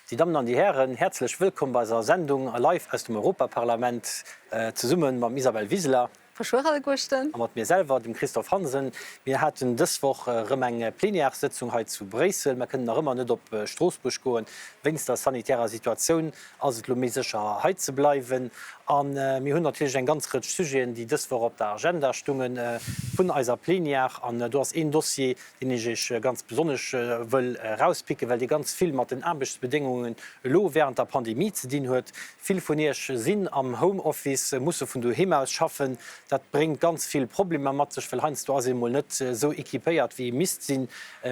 Déi Dammen an déi Hären, häerzlech wëllkomm bei eiser Sendung live aus dem Europaparlament, zesumme mam Isabel Wiseler. Bonjour alleguerten. A mat mir selwer, dem Christophe Hansen. Mir haten dës Woch erëm eng Plenièressëtzung hei zu Bréissel. Mer kënnen nach ëmmer net op Stroossbuerg goen. Wéinst der sanitärer Situatioun ass et elo méi sécher hei ze bleiwen. A mir hunn natierlech eng ganz Rëtsch Sujeten, déi dës Woch op der Agenda stunge vun eiser Plenière. An do ass een Dossier, deen ech Iech ganz besonnesch wëll erauspicken, well dee ganz vill mat den Aarbechtsbedéngungen elo während der Pandemie ze dinn huet. Vill vun Iech sinn am Homeoffice, musse vun doheem aus schaffen. Dat bréngt ganz vill Problemer mat sech, well heiansdo ass ee mol net esou équipéiert, wéi ee misst sinn,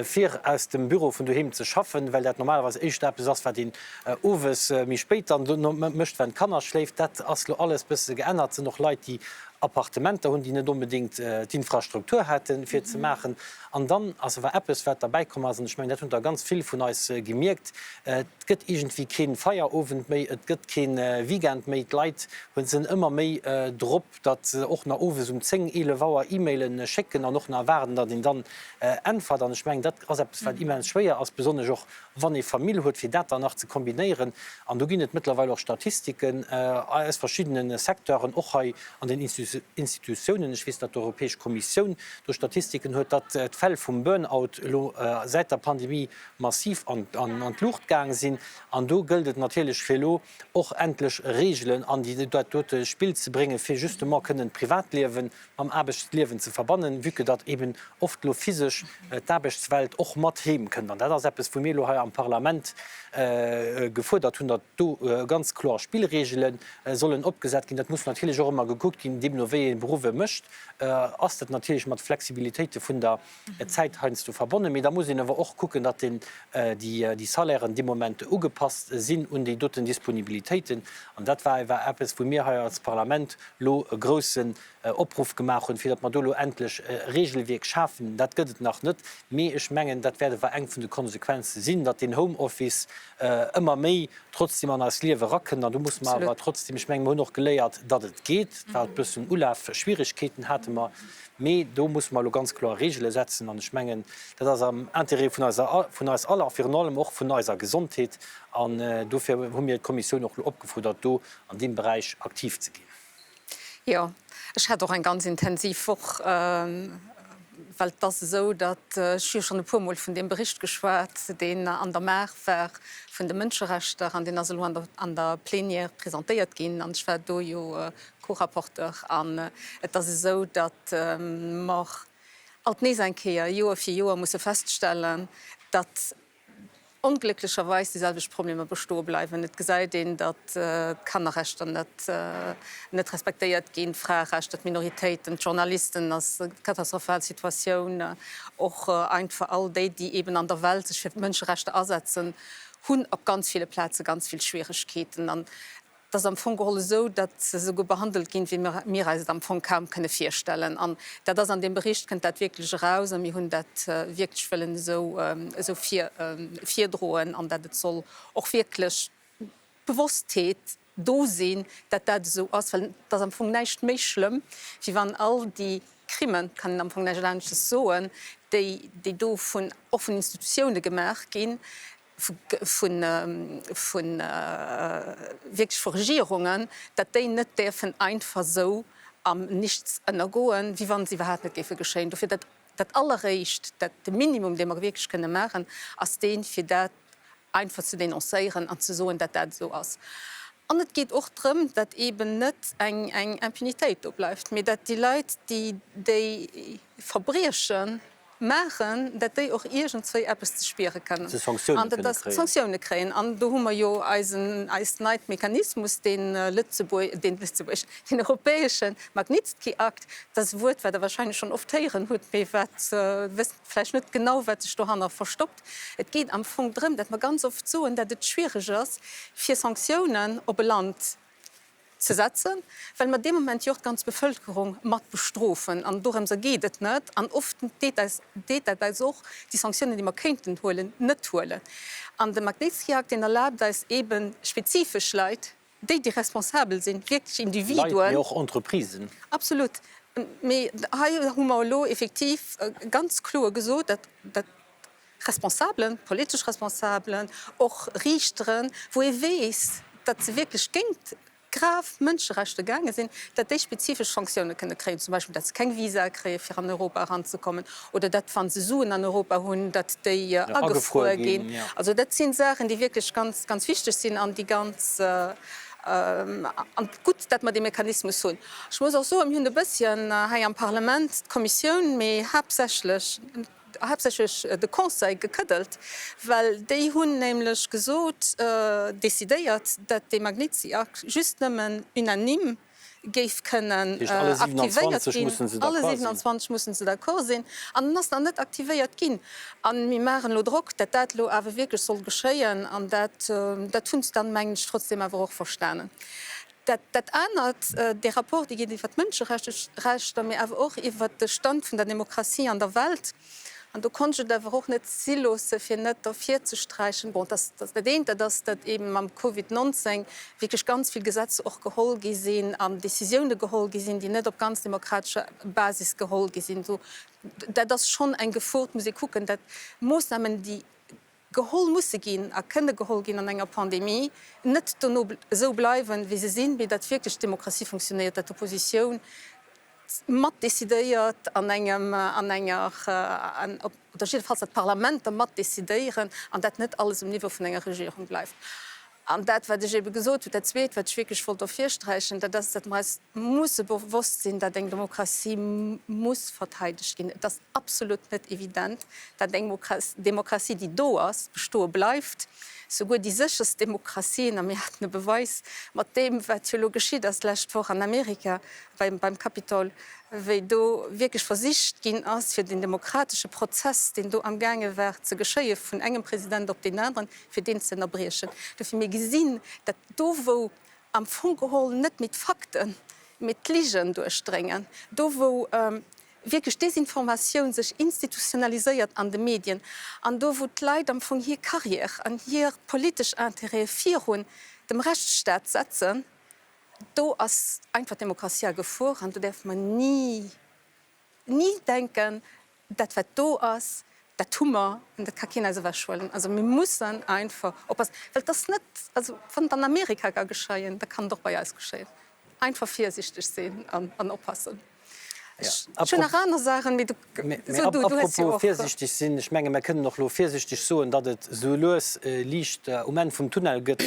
fir aus dem Büro vun doheem ze schaffen, well dat normalerweis éischter eppes ass, wat een owes méi spéit dann mécht, wenn d'Kanner schléift. Dat ass elo alles bësse geännert. Et sinn och Leit, déi Appartementer hunn, déi net onbedéngt d'Infrastruktur haten, fir et ze maachen. An dann ass awer eppes, wat derbäi komm ass, an ech mengen, dat hunn der ganz vill vun eis gemierkt, Et gëtt iergendwéi kee Feierowend méi, et gëtt kee Weekend méi. D'Leit sinn ëmmer méi drop, datt se och nach owes um 10, 11 Auer E-Maile schécken an och nach erwaarden, datt een dann äntwert. An ech mengen, dat ass eppes, wat immens schwéier ass, besonnesch och wann ee Famill huet, fir dat dann nach ze kombinéieren. An do ginn et mëttlerweil och Statistiken aus verschiddene Secteuren, och hei an den Institutiounen. Ech weess, datt d'Europäesch Kommissioun do Statistiken huet, datt d'Fäll vum Burn-out elo säit der Pandemie massiv an d'Luucht gaang sinn. An do gëllt et natierlech, fir elo och endlech Reegelen an dat dote Spill ze bréngen, fir justement kënnen d'Privatliewe mam Aarbechtsliewen ze verbannen, vue que datt eben oft elo physesch d'Aarbechtswelt och mat heem kënnt. An dat ass eppes, wou mir elo hei am Parlament gefuerdert hunn, datt do ganz kloer Spillregele sollen opgesat ginn. Dat muss natierlech och ëmmer gekuckt ginn, deemno wéi ee Beruff e mécht, ass dat natierlech mat Flexibilitéite vun der Zäit heiansdo verbonnen. Mee da muss een awer och kucken, datt déi Salairen dee Moment ugepasst sinn un déi doten Disponibilitéiten. An dat war ewer eppes, wou mir hei als Parlament lo e groussen Opruff gemaach hunn, fir datt mer do elo endlech e Regelwierk schafen. Dat gëtt et nach net, mee ech mengen, dat wäert awer eng vun de Konsequenze sinn, datt deen Homeoffice ëmmer méi trotzdem an eist Liewe erakënnt. An do musse mer awer trotzdem, ech mengen, mer hunn och geléiert, datt et geet, et war e bëssen Ulafschwierigkeeten hate mer, mee do musse mer elo ganz kloer Regele setzen. An ech mengen, dat ass am Intérêt vun eiser, vun eis all a virun allem och vun eiser Gesondheet. An dofir hu mir d'Kommissioun och elo opgefuerdert, do an deem Beräich aktiv ze ginn. Jo, ech hat och eng ganz intensiv Woch, well et ass esou, datt, ech hu jo schonn e puermol vun deem Bericht geschwat, deen an der Maach war vun de Mënscherechter an deen ass elo an der Plénière presentéiert ginn an ech war do jo Co-Rapporteur. An et ass esou, datt mer alt nees eng Kéier Joer fir Joer musse feststellen, datt onglécklecherweis déi selwecht Problemer bestoe bleiwen. Et gesäit een, datt d'Kannerrechter net net respektéiert ginn, d'Fraerechter, d'Minoritéiten, d'Journalisten ass e katastrophal Situatioun. Och einfach all déi, déi eeben an der Welt sech fir d'Mënscherechter asetzen, hunn op ganz ville Plaze ganz vill Schwieregkeeten. An Et ass am Fong geholl esou, datt se esouguer behandelt ginn, wéi mir eis et am Fong kaum kënne virstellen. An dat ass an deem Bericht, kënnt dat wierklech eraus. A mir hunn dat wierklech wëllen esou, esou vir, virdroen an datt et soll och wierklech d'Bewosstheet do sinn, datt dat esou ass. Well et ass am Fong näischt méi schlëmm, wéi wann all déi Crimen, kann een am Fong näischt anesches soen, déi, déi do vun, och vun Institutioune gemaach ginn, vu wierklech vu Regierungen, datt déi net däerfen einfach esou am Nichts ënnergoen, wéi wa se iwwerhaapt net géife geschéien. Dofir dat, dat Alleréischt, dat, de Minimum, dee mer wierklech kënne maachen, ass deen, fir dat einfach ze denoncéieren an ze soen, datt dat esou ass. An et geet och drëm, datt eeben net eng, eng Impunitéit do bleift, mee datt déi Leit, déi déi Verbriechen maachen, dat déi och iergendzwéi eppes ze spiere kënnen an dat ass Sanktioune kréien. An do hu mer jo eisen, eist neit Mechanismus, dee Lëtzebuerg, deen Lëtzebuerg, deen europäesche Magnitsky-Akt. Dat ass e Wuert, wat Der wahrscheinlech schonn oft héieren hutt, mee wat wësst vläicht net genau, wat sech dohanner verstoppt. Et geet am Fong drëm, dat mer ganz oft soen, dat et schwiereg ass, fir Sanktiounen op e Land ze setzen, well mer dee Moment jo och d'ganz Bevölkerung mat bestrofen. An dorëmser geet et net. An oft deet eis, deet dat eis och, déi Sanktiounen, déi mer kéinten huelen, net huelen. An de Magnitsky-Akt, deen erlaabt eis eebe spezifesch Leit, déi, déi responsabel sinn, wierklech Leit, Individuen. mee och Entreprisen. Absolut. Mee hei hu mer elo effektiv ganz kloer gesot, dat, dat. Responsabelen, politesch Responsabelen, och Riichteren, wou ee weess, datt se wierklech géint grav Mënscherechte gaange sinn, datt déi spezifesch Sanktioune kënne kréien, zum Beispill datt se keng Visae kréie fir an Europa eranzekommen oder datt, wa se Suen an Europa hunn, datt déi agefruer ginn. Also dat si Saachen, déi wierklech ganz, ganz wichteg sinn an déi ganz, an gutt, datt mer dee Mechanismus hunn. Ech muss och soen, mir hunn e bësschen hei am Parlament d'Kommissioun, mee haaptsächlech, haaptsächlech de Conseil gekëddelt, well déi hunn nämlech gesot, decidéiert, datt dee Magnitsky-Akt just nëmmen unanime géif kënnen aktivéiert ginn. Alle 27 mussen se d'accord sinn. An en ass nach net aktivéiert ginn. A mir maachen elo Drock, datt dat elo awer wierklech soll geschéien. An dat, dat hunn se dann, mengen ech, trotzdem awer och verstanen. Dat, dat anert, dee Rapport, dee geet iwwer d'Mënscherechter, mee awer och iwwer de Stand vun der Demokratie an der Welt. An do konnt ech et awer och net si loosse fir net ervirzesträichen, bon, dass, dass dat eent, dat ass, datt eeben mam Covid 19 wierklech ganz vill Gesetzer och geholl gi sinn an Décisioune geholl gi sinn, déi net op ganz demokratescher Basis geholl gi sinn. Dat ass schonn eng Gefor. Et muss ee kucken, datt Moossnamen, déi geholl musse ginn a kënne geholl ginn an enger Pandemie, net dono esou bleiwen, wéi se sinn, mee datt wierklech d'Demokratie funktionéiert, datt d'Oppositioun mat decidéiert an engem, an enger, oder jiddefalls datt d'Parlamenter mat decidéieren an dat net alles um Niveau vun enger Regierung bleift. An dat, wat ech ebe gesot hunn, dat Zweet, wat ech wierklech wollt ervirsträichen, dat ass, datt mer eis musse bewosst sinn, datt eng Demokratie muss verteidegt ginn. Et ass absolut net evident, datt eng Demokratie, déi do ass, bestoe bleift. Souguer déi sécherst Demokratien, a mir haten e Beweis mat deem, wat jo elo geschitt ass d'lescht Woch an Amerika beim Capitol, wéi do wierklech versicht ginn ass, fir den demokratesche Prozess, deen do amgaange war ze geschéie vun engem President op deen aneren, fir deen ze ënnerbriechen. Dofir, mir gesinn, datt do, wou am Fong geholl net méi d'Fakten, mee d'Ligen duerchdréngen, do, wou wierklech d'Desinformatioun sech institutionaliséiert an de Medien an do, wou d'Leit am Fong hir Carrière an hir politesch Intérêtë virun dem Rechtsstaat setzen, do ass einfach d'Demokratie a Gefor an do däerfe mer ni, ni denken, dat wat do ass, dat hu mer an dat ka keen eis ewechhuelen. Also mir mussen einfach oppassen, well et ass net, also wann et an Amerika ka geschéien, da kann et och bei eis geschéien. Einfach virsiichteg sinn an oppassen. Ech hunn nach aner Saachen, mee du, so du, du hues jo och. Apropos virsiichteg sinn, ech menge mer kënnen och elo virsiichteg soen, datt et esou lues Liicht um Enn vum Tunnel gëtt,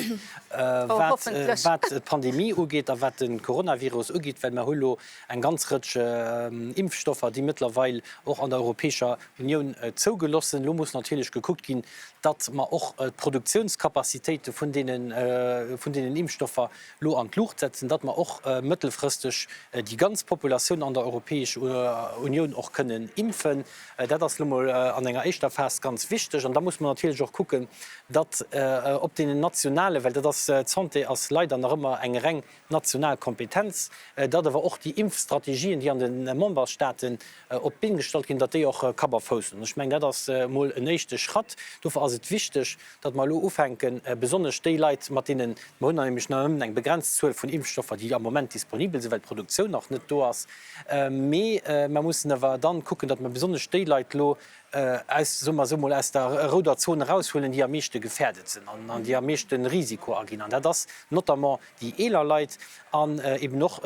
wat, wat d'Pandemie ugeet a wat de Coronavirus ugeet, well mer hu lo eng ganz Rëtsch Impfstoffer, déi mëttlerweil och an der Europäescher Unioun zougeloss sinn. Elo muss natierlech gekuckt ginn, datt mer och d'Produktiounscapacitéite vun deenen, vun deenen Impfstoffer elo an d'Luucht setzen, datt mer och mëttelfristeg déi ganz Populatioun an der Europäesch Unioun och kënnen impfen. Dat ass elo mol an enger éischter Phas ganz wichteg. An da muss mer natierlech och kucken, datt op deenen nationale, well dat ass, d'Santé ass leider nach ëmmer eng reng national Kompetenz, datt awer och déi Impfstrategien, déi an de Memberstaaten op d'Been gestallt ginn, datt déi och Kapp a Fouss hunn. Ech mengen, dat ass emol en éischte Schratt. Dofir ass et wichteg, datt mer elo ufänken, besonnesch déi Leit, mat deenen, mer hunn nämlech nach nëmmen eng begrenzt Zuel vun Impfstoffer, déi am Moment disponibel sinn, well d'Produktioun nach net do ass, mee mer mussen awer dann kucken, datt mer besonnesch déi Leit elo aus, soe mer esou emol, aus der rouder Zon eraushuelen, déi am meeschte gefährdet sinn an déi am meeschte Risiko aginn. An dat ass notamment déi eeler Leit an eben och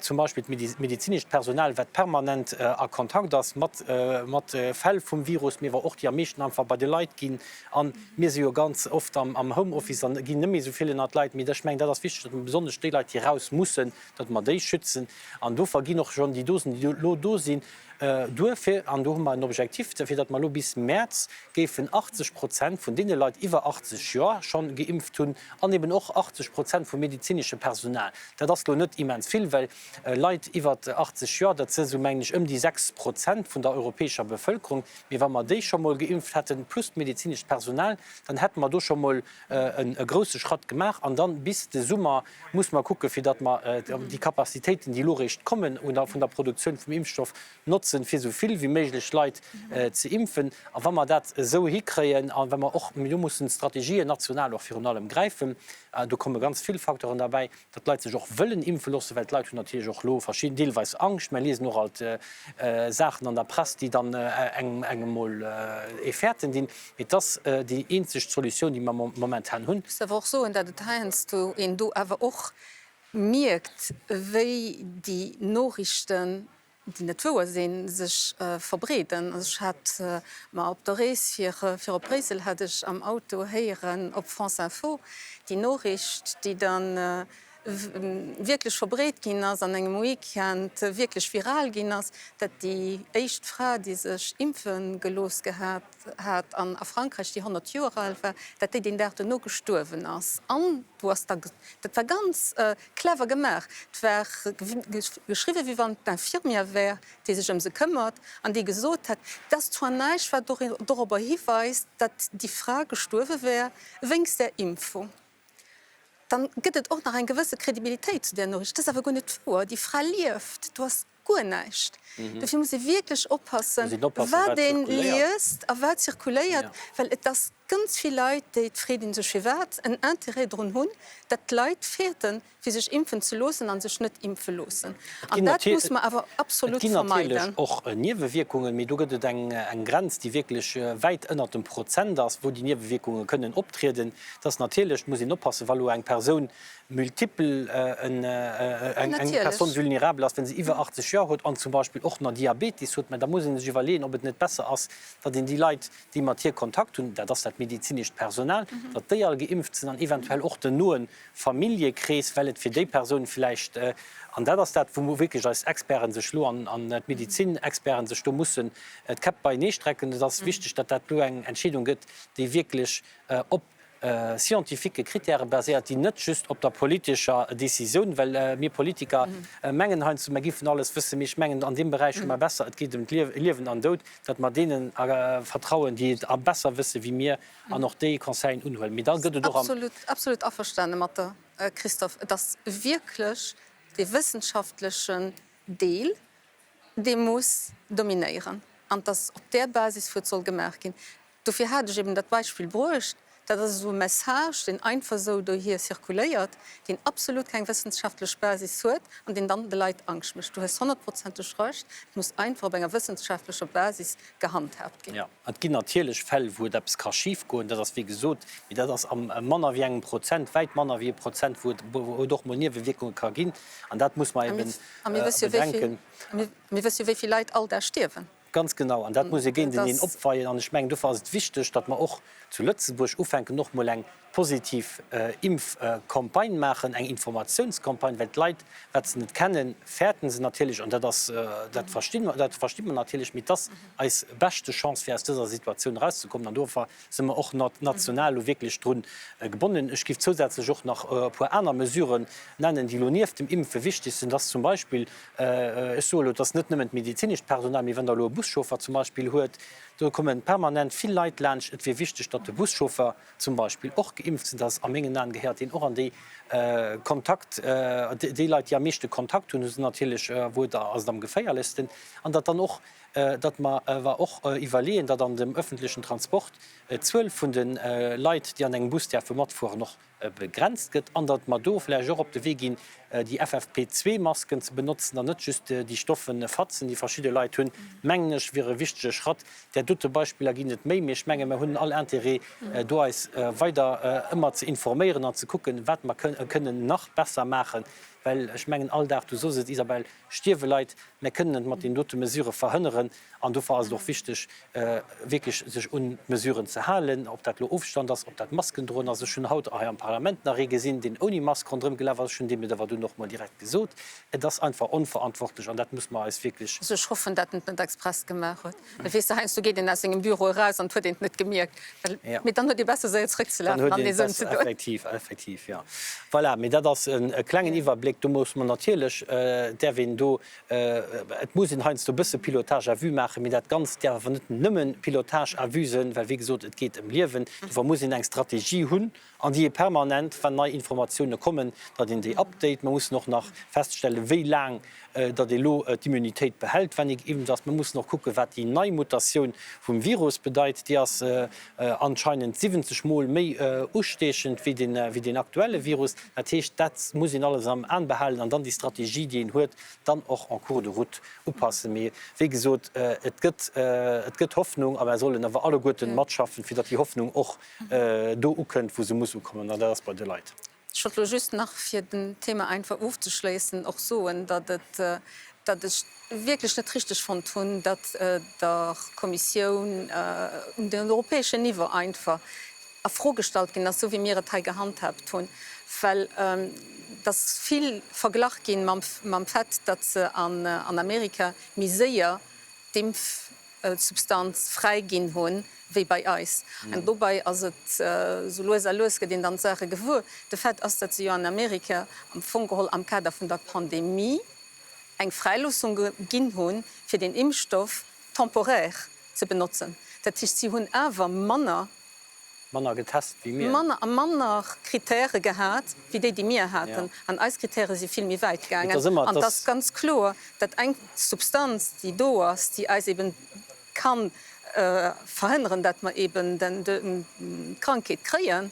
zum Beispill d'medezinescht Personal, wat permanent a Kontakt ass mat mat Fäll vum Virus, mee awer och déi am meeschten einfach bei de Leit ginn. A mir si jo ganz oft am Homeoffice an ginn net méi esou vill ënnert d'Leit. Mee ech mengen, dat ass wichteg, datt mer besonnesch déi Leit, déi raus mussen, datt mer déi schützen. An dofir ginn och schonn déi Dosen, déi elo do sinn, Duerfir, an do hu mer en Objectif, fir datt mer elo bis Mäerz géifen 80 Prozent vun deene Leit iwwer 80 Joer schonn geimpft hunn an eben och 80 Prozent vum medezinesche Personal. Dat ass elo net immens vill, well Leit iwwer 80 Joer, dat si sou, mengen ech, ëm déi 6 Prozent vun der europäescher Bevëlkerung. Mee wa mer déi scho mol geimpft hätten, plus d'medezinescht Personal, dann hätte mer do scho mol e grousse Schratt gemaach. An dann bis de Summer musse mer kucken, fir datt mer déi Capacitéiten, déi elo eréischt kommen, vun der Produktioun vum Impfstoff notzen. notzen, fir esou vill wéi méiglech Leit ze impfen. A wa mer dat esou hikréien a wa mer och, mee do mussen d'Strategien national och virun allem gräifen, do komme ganz vill Facteuren derbäi, datt d'Leit sech och wëllen impfe loossen, well d'Leit hunn natierlech och elo verschidden, deelweis Angscht. Mer liesen och alt Saachen an der Press, déi dann engem engem mol ee fäerten dinn. Mee et ass déi eenzeg Solutioun, déi mer momentan hunn. Ech muss awer och soen, datt et heiansdo een do awer och mierkt, wéi déi Noriichten, déi net wouer sinn, sech verbreeden. Also ech hat mer op der Rees fir fir op Bréissel hat ech am Auto héieren op France Info déi Noriicht, déi dann wierklech verbreet ginn ass an engem Weekend wierklech viral ginn ass, dat déi éischt Fra, déi sech impfe gelooss gehat hat an a Frankräich, déi 100 Joer al war, dat déi deen Dag duerno gestuerwen ass. An do ass da, dat war ganz Clever gemaach. Et war geschriwwen, wéi wann et d'Infirmière wär, déi sech ëm se këmmert an déi gesot hätt, et ass zwar näischt, wat dorobber hiweist, datt déi Fra gestuerwe wär wéinst där Impfung. Dann gëtt et och nach eng gewësse Kredibilitéit zu där Noriicht. Dat ass awer guer net wouer. Déi Fra lieft. Do ass guer näischt. Dofir muss ee wierklech oppassen, wat ee liest a wat zirkuléiert, well et ass ganz vill Leit, déi, et freet ee sech firwat, en Intérêt drun hunn, datt d'Leit fäerten, fir sech impfen ze loossen a sech net impfe loossen. An dat muss mer awer absolut vermeiden. Et ginn natierlech och Niewewierkungen, mee do gëtt et eng Grenz, déi wierklech wäit ënnert dem Prozent ass, wou déi Niewewierkunge kënnen optrieden. Et ass natierlech, et muss een oppassen, wa lo eng Persoun multiple eng Personne vulnérable ass, wa se iwwer 80 Joer huet an zum Beispill och nach Diabetes huet, mä da muss ee sech iwwerleeën, ob et net besser ass, datt een déi Leit, déi mat hir Kontakt hunn, dat ass dat medezinescht Personal, datt déi all geimpft sinn an eventuell och den noe Familljekrees, well et fir déi Persoun vläicht, an dat ass dat, wou wierklech eis Experten sech elo an d'Medezinexperten sech do mussen d'Käpp beineestrecken. Et ass wichteg, datt dat elo eng Entscheedung gëtt, déi wierklech op scientifique Kritäre baséiert, déi net just op der politescher Décisioun, well mir Politiker mengen heiansdo, mer géifen alles wëssen, mee ech mengen, an deem Beräich hu mer besser, et geet ëm Liewen an Doud, datt mer deene vertrauen, déi et besser wësse wéi mir an och déi Conseillen unhuelen. Mee da gëtt et och am. Absolut, absolut averstane mat der, Christophe. Et ass wierklech dee wëssenschaftlechen Deel, dee muss dominéieren an et ass op där Basis, wou et soll gemaach ginn. Dofir hat ech eben dat Beispill bruecht. Dat ass esou e Message, deen einfach esou dohier zirkuléiert, deen absolut keng wëssenschaftlech Basis huet an deen dann de Leit Angscht mécht. Du hues honnertprozenteg Recht, et muss einfach op enger wëssenschaftlecher Basis gehandhaabt ginn. Jo, et ginn natierlech Fäll, wou et eppes ka schifgoen, dat ass wéi gesot, mee dat ass am manner wéi engem Prozent, wäit manner wéi e Prozent, wou et, wou et och mol Niewewierkunge ka ginn. An dat muss mer eben bedenken. A mir wësse jo, wéi vill Leit all Dag stierwen. Ganz genau, an dat muss ee géinteneen opweien. An ech mengen, dofir ass et wichteg, datt mer och zu Lëtzebuerg ufänken, och mol eng positiv Impfcampagne maachen, eng Informatiounscampagne, well d'Leit, wat se net kennen, fäerten se natierlech. An dat ass, dat versti mer, dat versti mer natierlech, mee et ass eis beschte Chance, fir aus dëser Situatioun erauszekommen. An dofir si mer och national elo wierklech drun gebonnen. Ech géif zousätzlech och nach e puer aner Mesuren nennen, déi elo nieft dem Impfe wichteg sinn. Dat ass zum Beispill, ech soe elo, et ass net nëmmen d'medezinescht Personal, mee wann Der elo e Buschauffer zum Beispill huet, do komme permanent vill Leit laanscht. Et wier wichteg, datt de Buschauffer zum Beispill och geimpft sinn. Dat ass a mengen Aen, gehéiert deen och an déi Kontakt, déi Leit, déi am meeschte Kontakt hunn, hu se natierlech, wou et ass et am geféierlechsten. An datt dann och datt mer awer och iwwerleeën, datt an dem öffentlechen Transport d'Zuel vun de Leit, déi an engem Bus däerfe matfueren, och begrenzt gëtt an datt mer do vläicht och op de Wee ginn, déi FFP2-Masken ze benotzen an net just déi stoffe Fatzen, déi verschidde Leit hunn, mengen ech, wier e wichtege Schratt. Där dote Beispiller ginn et méi, mee ech menge mer hunn all Intérêt, do eis weider ëmmer ze informéieren an ze kucken, wat mer kënnen nach besser maachen, well ech mengen, all Dag, du sos et, Isabelle, stierwe Leit. Mir kënnen et mat deenen dote Mesurë verhënneren an dofir ass et och wichteg, wierklech sech un d'Mesuren ze halen, ob dat elo Ofstand ass, ob dat Masken droen ass. Ech hunn haut hei am Parlament nach ee gesinn, deen ouni Mask ronderëm gelaf ass. Ech hunn deem et awer dunn och mol direkt gesot. Et ass einfach onverantwortlech an dat muss mer eis wierklech. Also ech hoffen, dat en et net express gemaach huet. Well weess de, heiansdo geet een aus sengem Büro eraus an et huet een et net gemierkt. Well, mee dann huet ee besser séier zrëckzelafen an nees ëmzedoen. Effektiv, effektiv, jo. Voilà, mee dat ass e klengen Iwwerbléck. Iwwerbléck. Do muss mer natierlech, däerf een do, et muss een heiansdo e bësse Pilotage à vue maachen, mee dat Ganzt däerf awer net nëmme Pilotage à vue sënn, well wéi gesot, et geet ëm Liewen. Dofir muss een eng Strategie hunn an déi ee permanent, wann nei Informatioune kommen, datt een déi update. Mer mussen och nach feststellen, wéi laang datt ee lo d'Immunitéit behält, wann ee geimpft ass. Mer mussen och kucken, wat déi nei Mutatioun vum Virus bedeit. Déi ass anscheinend 70 Mol méi ustiechend wéi deen aktuelle Virus. Dat heescht, dat muss een alles am An behalen an dann déi Strategie, déi een huet, dann och en cours de route upassen. Mee wéi gesot, et gëtt, et gëtt Hoffnung a mer sollen awer alleguerten matschaffen, fir datt déi Hoffnung och do ukënnt, wou se muss ukommen, an dat ass bei de Leit. Ech wollt elo just nach, fir den Thema einfach ofzeschléissen, och soen, datt et, datt ech wierklech net richteg fonnt hunn, datt der Kommissioun um den europäeschen Niveau einfach a Fro gestallt ginn ass, esou wéi mir et hei gehandhaabt hunn, well et ass vill verglach ginn mam, mam Fait, datt se an Amerika méi séier d'Impf, Substanz fräi ginn hunn, wéi bei eis. An dobei ass et esou lues a lues gëtt een dann d'Saache gewuer. De Fait ass, datt se jo an Amerika am Fong geholl am Kader vun der Pandemie eng Fräiloossung ginn hunn, fir den Impfstoff temporaire ze benotzen. Dat heescht, si hunn awer manner. Manner getest wéi mir. Manner a manner Kritäre gehat wéi déi, déi mir haten. An eis Kritäre si vill méi wäit gaangen. An et ass ganz kloer, datt eng Substanz, déi do ass, déi eis eben ka verhënneren, datt mer eben d'Krankheet kréien,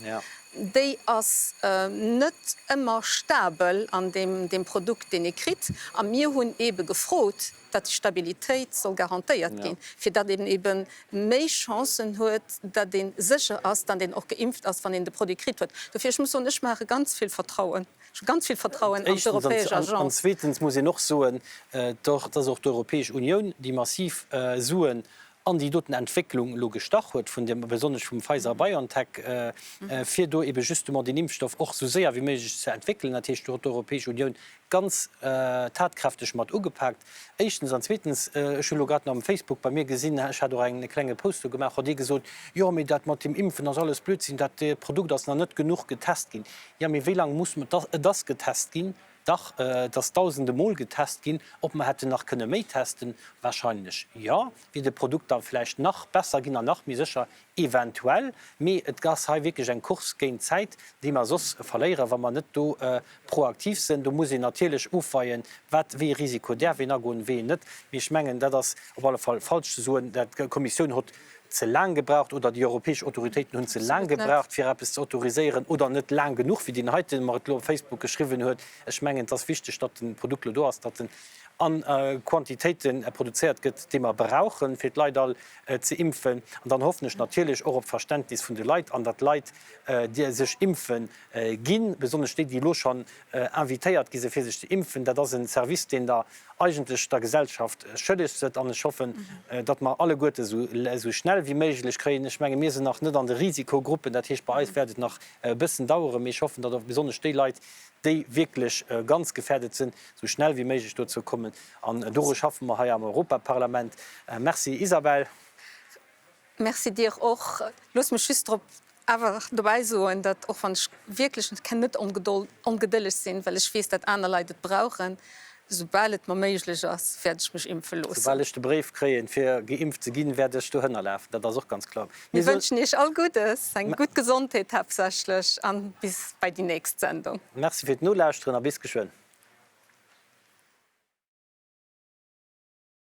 déi ass net ëmmer stabel an deem Produkt, deen ee kritt. A mir hunn ebe gefrot, datt déi Stabilitéit soll garantéiert ginn, fir datt een ebe méi Chancen huet, datt ee sécher ass, datt een och geimpft ass, wann een de Produit kritt huet. Dofir, ech muss soen, ech maache ganz vill Vertrauen, ech hu ganz vill Vertrauen an d'europäesch Agence. An zweetens muss een och soen, datt och d'Europäesch Unioun déi massiv Suen an déi doten Entwécklung elo gestach huet, vun dem, besonnesch vum Pfizer-BioNTech, fir do ebe justement deen Impfstoff och esou séier wéi méiglech ze entwéckelen. Dat heescht, do huet d'Europäesch Unioun ganz tatkräfteg mat ugepaakt, éischtens. An zweetens, ech hu lo grad nach um Facebook bei mir gesinn, ech hat och en klenge Post do gemaach, huet ee gesot, jo mee dat mat dem Impfen ass alles Blödsinn, dat Produkt ass nach net genuch getest ginn. Jo mee wéi laang muss, et ass getest ginn, dach, et ass dausende Mol getest ginn. Ob mer hätten nach kënne méi testen? Wahrscheinlech jo. Wier de Produkt da vläicht nach besser ginn an nach méi sécher? Eventuell. Mee et ass hei wierklech eng Course géint d'Zäit, déi mer soss verléieren, wa mer net do proaktiv sinn. Do muss een natierlech ofweien, wat, wéi ee Risiko däerf een agoen, wéi een net. Mee ech mengen, dat ass op alle Fall falsch ze soen, dat d'Kommissioun hott ze laang gebraucht oder déi europäesch Autoritéiten hunn ze laang gebraucht, fir eppes ze autoriséieren, oder net laang genuch, wéi deen heiten mer et elo op Facebook geschriwwen huet. Ech mengen, et ass wichteg, datt de Produkt elo do ass, datt en a Quantitéite produzéiert gëtt, déi mer brauchen, fir d'Leit all ze impfen. An dann hoffen ech natierlech och op d'Verständnis vun de Leit an datt d'Leit, déi sech impfe ginn, besonnesch déi, déi elo schonn invitéiert gi si fir sech ze impfen, dat ass e Service, deen der eigentlech der Gesellschaft schëlleg sëtt. An ech hoffen, datt mer alleguerte esou schnell wéi méiglech kréien. Ech menge mir sinn nach net an de Risikogruppen, dat heescht bei eis wäert et nach e bëssen daueren, mee ech hoffen, datt och besonnesch déi Leit, déi wierklech ganz gefährdet sinn, esou schnell wéi méiglech dozou kommen. An doru schaffe mer hei am Europaparlament. Merci Isabel. Merci dir och. Looss mech just drop awer dobäi soen, datt, och wann ech wierklech net ongedëlleg sinn, well ech weess, datt aner Leit et brauchen, Soubal et mer méiglech ass, wäert ech mech impfe loossen. Soubal ech de Bréif kréien, fir geimpft ze ginn, wäert ech dohënner lafen. Dat ass och ganz kloer. Mir wënschen Iech all Guddes, eng gutt Gesondheet haaptsächlech, an bis bei déi nächst Sendung. Merci fir d'Nolauschteren a bis geschwënn.